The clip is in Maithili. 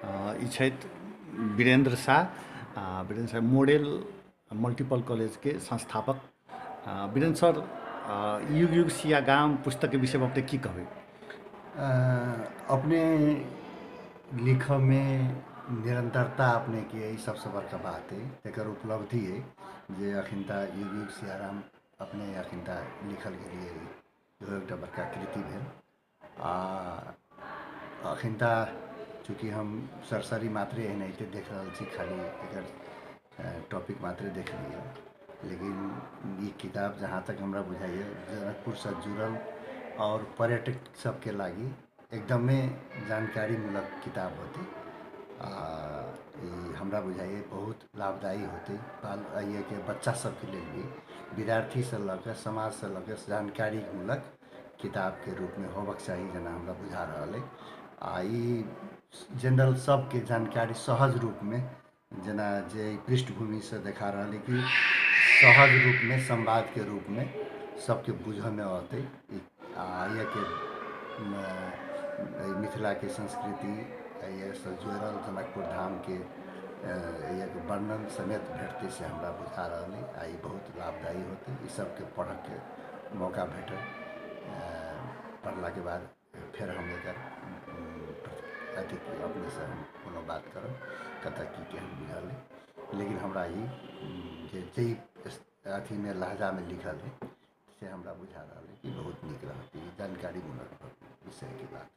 ई छथि वीरेन्द्र शाह। वीरेन्द्र शाह मॉडल मल्टीपल कॉलेजके संस्थापक। वीरेन्द्र सर, युग युग सिया गाम पुस्तकके विषयमे अपने की कहबै? अपने लिखऽमे निरन्तरता अपनेके ई सबसँ बड़का बात अइ, एकर उपलब्धि अइ जे अखिनता युग युग सियाराम अपने अखिनता लिखल गेलियै, इहो एकटा बड़का कृति भेल। आ अखिनता चूँकि हम सरसरी मात्रे एनाहिते देख रहल छी, खाली एकर टॉपिक मात्रे देखलियै, लेकिन ई किताब जहाँ तक हमरा बुझाइए जनकपुरसँ जुड़ल और पर्यटक सबके लागि एकदमे जानकारीमूलक किताब होतै। आ ई हमरा बुझाइए बहुत लाभदायी होतै बाल के बच्चा सबके लेल भी, विद्यार्थीसँ लऽ कऽ समाजसँ लऽ कऽ जानकारीमूलक किताबके रूपमे होबक चाही जेना हमरा बुझा रहल अइ। आ ई जनरल सबके जानकारी सहज रूपमे, जेना जे पृष्ठभूमिसँ देखा रहल अइ कि सहज रूपमे संवादके रूपमे सबके बुझऽमे अतै। आ एहिके मिथिलाके संस्कृति एहिसँ जुड़ल जनकपुर धामके एहिके वर्णन समेत भेटतै से हमरा बुझा रहल अइ। आ ई बहुत लाभदायी होतै, ई सबके पढ़ऽके मौका भेटल। पढ़लाके बाद फेर हम एकर अथी अपनेसँ हम कोनो बात करब कतऽ की केहन बुझल अइ, लेकिन हमरा ई जे जाहि अथीमे लहजामे लिखल अइ से हमरा बुझा रहल अइ कि बहुत नीक रहत ई जानकारीमूलक विषयके बात।